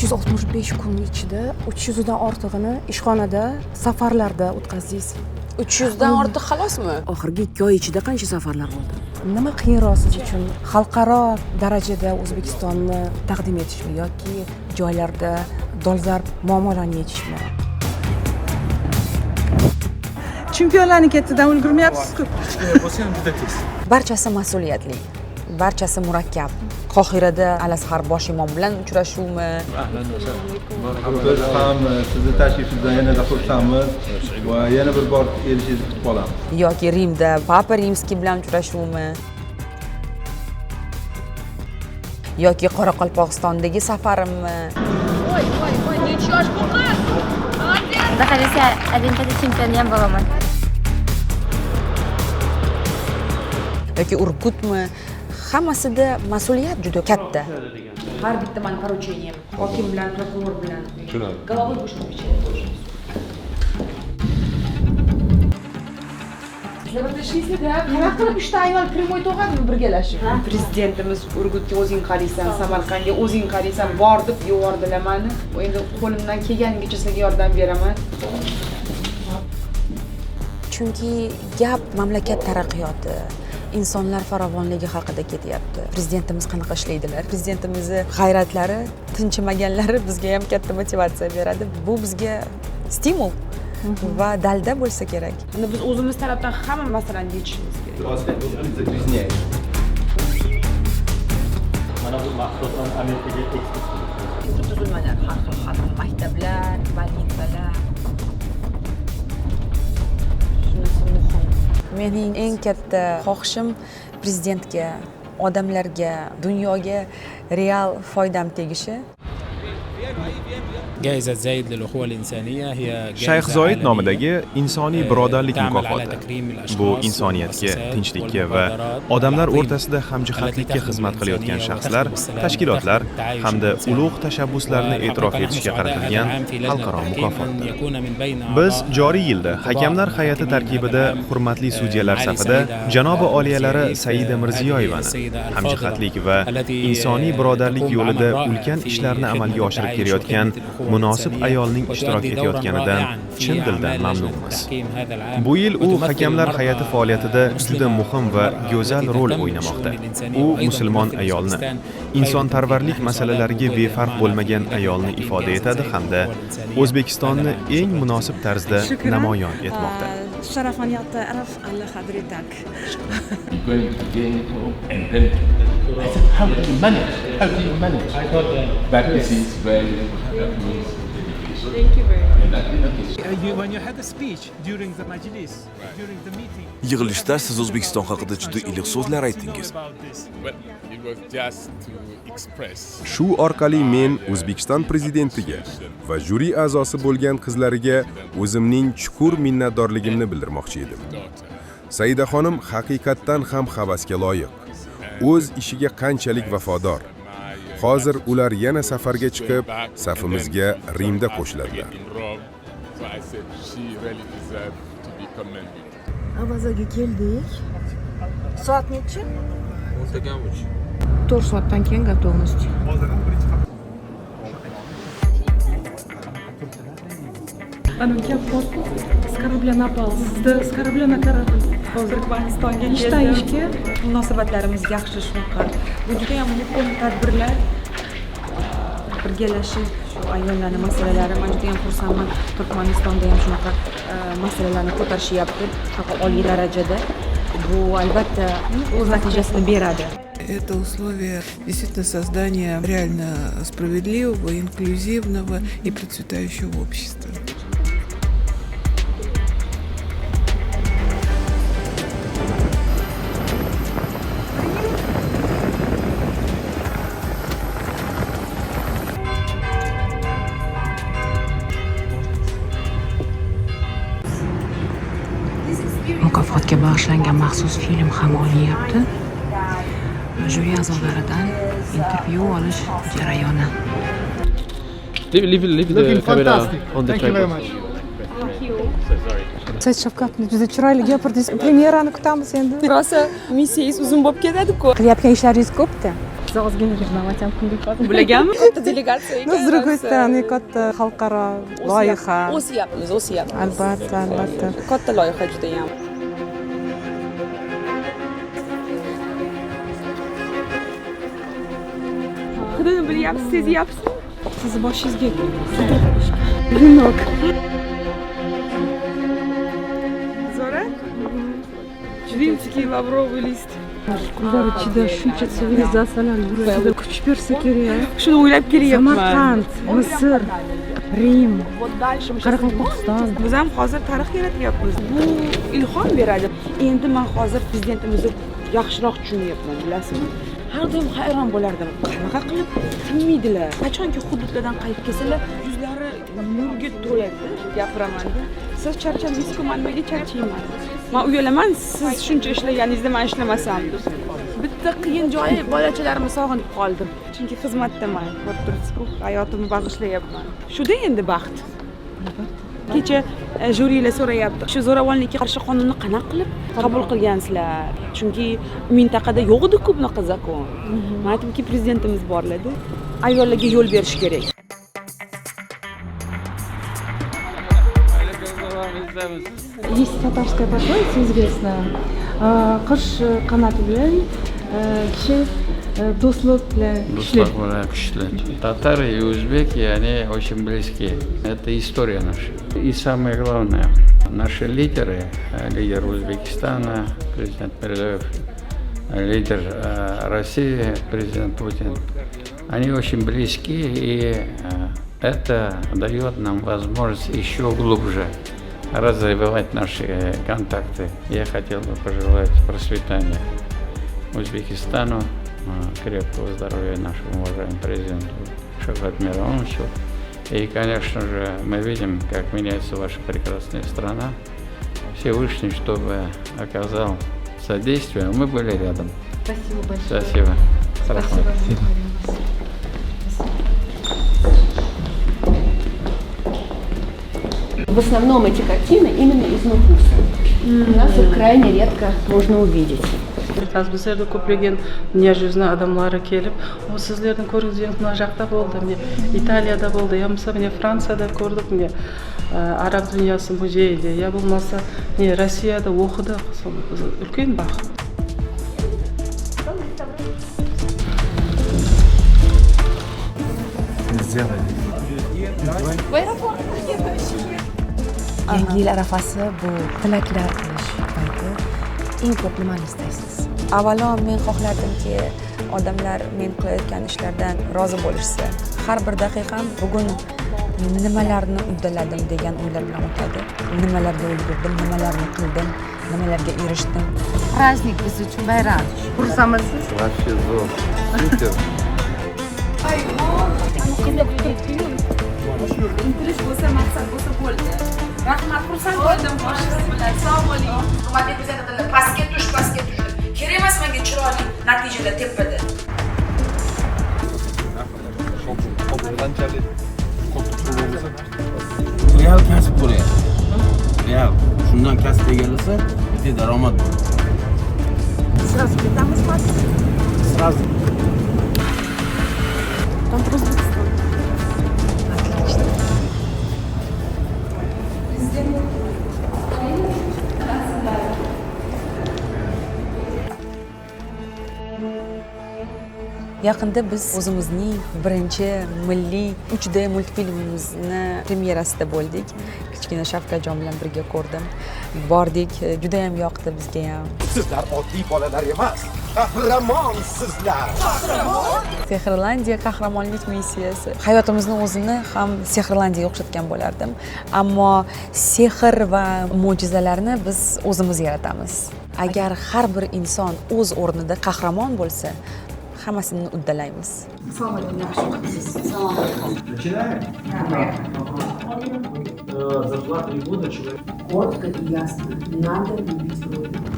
365 kun ichida 300 dan ortig'ini ishxonada, safarlarda o'tkazdingiz. 300 dan ortiq xalosmi? Oxirgi 2 oy ichida qancha safarlar bo'ldi? Nima qiyinroq siz uchun? Xalqaro darajada O'zbekistonni taqdim etishmi yoki joylarda dolzarb muammolarni yechishmi? Chempionlarni ketidan ulgurmayapsiz-ku. Kichkina bo'lsa ham juda tez. Barchasi mas'uliyatli, barchasi murakkab. Qohirada Al-Azhar bosh imom bilan uchrashuvmi? Biz ham sizni tashrifingizdan yanada xursandmiz va yana bir bor kelishingizni kutib qolamiz. Yoki Rimda Papa Rimskiy bilan uchrashuvmi? Yoki Qoraqalpog'istondagi safarimmi? Xudo xohlasa, Olimpiada chempioni ham bo'laman. Yoki Urgutmi? Hammasida mas'uliyat juda katta. Har bitta mani поручением hokim bilan, prokuror bilan. Головой будешь отвечать. Nima qilib uchta ayol прямой tug'adimi birgalashib? Prezidentimiz Urgutga o'zing qaraysan, Samarqandga o'zing qaraysan, bor deb yubordilar mani. Endi qo'limdan kelganigacha sizlarga yordam beraman. Chunki gap mamlakat taraqqiyoti, insonlar farovonligi haqida ketyapti. Prezidentimiz qanaqa ishlaydilar? Prezidentimizni g'ayratlari, tinchimaganlari bizga ham katta motivatsiya beradi. Bu bizga stimul va dalda bo'lsa kerak. Endi biz o'zimiz tarafdan hamma masalani yechishimiz kerak. Mana bu mahsulotlarni Amerikaga eksport qildik. Tuzilmalar har xil, har xil maktablar, больница lar. Shunisi muhim. Mening eng katta xohishim prezidentga, odamlarga, dunyoga real foydam tegishi. جائزة زايد للأخوة الإنسانية هي Shayx جائزة Zoid عالمية nomidagi insoniy birodarlik تعمل على mukofoti. تكريم الأشخاص Bu insoniyatga, والمؤسسات tinchlikka va والمبادرات odamlar العظيمة o'rtasida التي hamjihatlikka تخدم xizmat qilayotgan الإنسانية shaxslar, وتخدم السلام tashkilotlar وتخدم التعايش hamda الإنساني. ulug' tashabbuslarni e'tirof والحقيقة نحن etishga سعداء هذا qaratilgan العام في لجنة xalqaro التحكيم أن mukofotdir. يكون من بين Biz أعضاء joriy yilda القضاء hakamlar hay'ati المحكمين هذا tarkibida العام hurmatli sudyalar معالي safida سعيدة janobi oliyalari mirziyoyev, Saida هذه Mirziyoyevani السيدة الفاضلة hamjihatlik va التي insoniy birodarlik تقوم yo'lida بعمل رائع ulkan في ishlarni خدمة amalga oshirib التعايش kelayotgan وخدمة الأخوة munosib الإنسانية ayolning ishtirok وتؤدي دورا etayotganidan رائعا في chin dildan أعمال لجنة mamnunmiz. التحكيم هذا العام Bu yil u وتمثل hakamlar المرأة hay'ati faoliyatida juda المسلمة muhim va والمرأة go'zal التي rol تهتم o'ynamoqda. بالشؤون الإنسانية U وأيضا musulmon تمثل ayolni, أوزبكستان خير insonparvarlik تمثيل. نحن سعداء masalalariga بوجودها befarq معنا في bo'lmagan لجنة ayolni تحكيم ifoda جائزة etadi زايد hamda للأخوة الإنسانية هذا O'zbekistonni العام. eng شكرا munosib جزيلا. tarzda Shukran. namoyon etmoqda. Sharafan ya'taraf alla hadritak. Going to gain it and then I said, how do you manage? How do you manage? I thought that But this is very, that means dedication. Thank you very much. And that, okay. When you had a speech during the majlis, during the meeting, Yig'ilishda siz O'zbekiston haqida juda iliq so'zlar aytdingiz. Well, it was just to express Shu orqali men O'zbekiston prezidentiga va juri a'zosi bo'lgan qizlariga o'zimning chuqur minnatdorligimni bildirmoqchi edim. Saida xonim haqiqatdan ham havasga loyiq. O'z ishiga qanchalik vafodor. Hozir ular yana safarga chiqib, safimizga Rimda qo'shiladilar. in Rome. So I said she really deserves to be commended. Avazaga keldik. Soat nechi? 10:03. 4 soatdan keyin готовность. Ana gap borku, с корабля на бал. Sizda с корабля на корабль. Turkmanistonga Ishdan ishga. Munosabatlarimiz yaxshi shunaqa. Bu juda ham muhim tadbirlar. Birgalashib shu ayollarni masalalari, men juda ham xursandman. Turkmanistonda ham shunaqa masalalarni ko'tarishyapti, shunaqa oliy darajada. Bu albatta o'z natijasini beradi. Это условия действительно создания реально справедливого, инклюзивного и процветающего общества. Mukofotga bag'ishlangan maxsus film ham olinyapti. Jyuri a'zolaridan intervyu olish jarayoni. Leave the camera on the Thank you very tripod. much. Said Shavkatovna, juda chiroyli gapirdingiz. Premyerani kutamiz endi. Rosa missiyangiz uzun bo'lib ketadi-ku. Qilayotgan ishlaringiz ko'pda. Biz ozgina ревновать ham qildik hozir. Bilagami? Katta delegatsiya ekan. Но, с другой стороны, katta xalqaro loyiha. O'syapmiz, o'syapmiz. Albatta, albatta. Katta loyiha judayam. Hidini bilyapsiz, sezyapsizmi? Sizni boshingizga венок. Zora? Римский лавровый лист. Kunlar ichida shuncha sivilizatsiyalar yuragida kuch bersa kerak. Shuni o'ylab kelyapman. Samarqand, Misr, Rim, Qoraqalpog'iston. Biz ham hozir tarix yaratyapmiz. Bu ilhom beradi. Endi men hozir prezidentimizni yaxshiroq tushunyapman, bilasizmi? Har doim hayron bo'lardim. Qanaqa qilib tinmaydilar? Qachonki hududlardan qaytib kelsalar, yuzlari nurga to'ladi. Gapiraman-da. Siz charchadingizku, men nimaga charchayman? Men uyalaman, siz shuncha ishlaganingizda men ishlamasam deb. Bitta qiyin joyi bolachalarimni sog'inib qoldim. Chunki xizmatdaman, ko'rib turibsiz-ku, hayotimni bag'ishlayapman. Shuda endi baxt. Kecha jurilar so'rayapti. Shu zo'ravonlikka qarshi qonunni qanaqa qilib qabul qilgansizlar? Chunki mintaqada yo'q edi-ku bunaqa zakon. Men aytdimki, prezidentimiz borlar-da. Ayollarga yo'l berish kerak. Есть татарская пословица известная. Qush qanoti bilan kishi do'stlik bilan kuchli. Do'stlik bilan kuchli. Татары и узбеки, они очень близки. Это история наша. И самое главное, наши лидеры, лидер Узбекистана, президент Мирзиёев, лидер России, президент Путин, они очень близки, и это дает нам возможность еще глубже развивать наши контакты. Я хотел бы пожелать процветания Узбекистану, крепкого здоровья нашему уважаемому президенту Шавкату Миромоновичу. И, конечно же, мы видим, как меняется ваша прекрасная страна. Всевышний, чтобы оказал содействие, мы были рядом. Спасибо большое. Спасибо. Спасибо. В основном эти картины именно из Нукуса. У нас их крайне редко можно увидеть. Bizlarda ko'plagan dunyo yuzini odamlari kelib, o sizlarning ko'rgizgangiz mына жақта болды, міне Италияда болды, я болмаса міне Францияда көрдік, міне Араб дүниясы музейінде, я болмаса міне Россияда оқыдық. Сол үлкен бақыт. Yangi yil arafasi bu tilaklar qilish payti. Eng ko'p nimani istaysiz? Avvalo men xohlardimki, odamlar men qilayotgan ishlardan rozi bo'lishsa. Har bir daqiqam bugun nimalarni uddaladim degan o'ylar bilan o'tadi. Nimalarga ulgurdim, nimalarni qildim, nimalarga erishdim. Праздник biz uchun bayram. Xursandmisiz? Вообще zo'r. Супер. Intilish bo'lsa, maqsad bo'lsa bo'ldi. Rahmat, xursand bo'ldim boshing'iz bilan. Sog' bo'ling. Hurmatli prezidentlar, pastga tush, pastga tush. Kerak emas menga chiroyli natijalar tepada. Real kasb bo'lyapti. Real. Shundan kasb egallasa, bitta daromad bo'ladi. Сразу ketamizmi? Сразу. Там O'zbekiston. Отлично. Yaqinda biz o'zimizning birinchi milliy 3D multfilmimizni premyerasida bo'ldik. Kichkina Shavkatjon bilan birga ko'rdim. Bordik, juda ham yoqdi bizga ham. Sizlar oddiy bolalar emas, qahramonsizlar. Qahramon? Sehrlandiya qahramonlik missiyasi. Hayotimizni o'zini ham Sehrlandiyaga o'xshatgan bo'lardim. Ammo sehr va mo'jizalarni biz o'zimiz yaratamiz. Agar har bir inson o'z o'rnida qahramon bo'lsa, hammasini uddalaymiz. Assalomu alaykum, yaxshi o'qibsiz. Assalomu alaykum. Начинаем? За 2-3 года человек... Коротко и ясно. Надо любить Родину.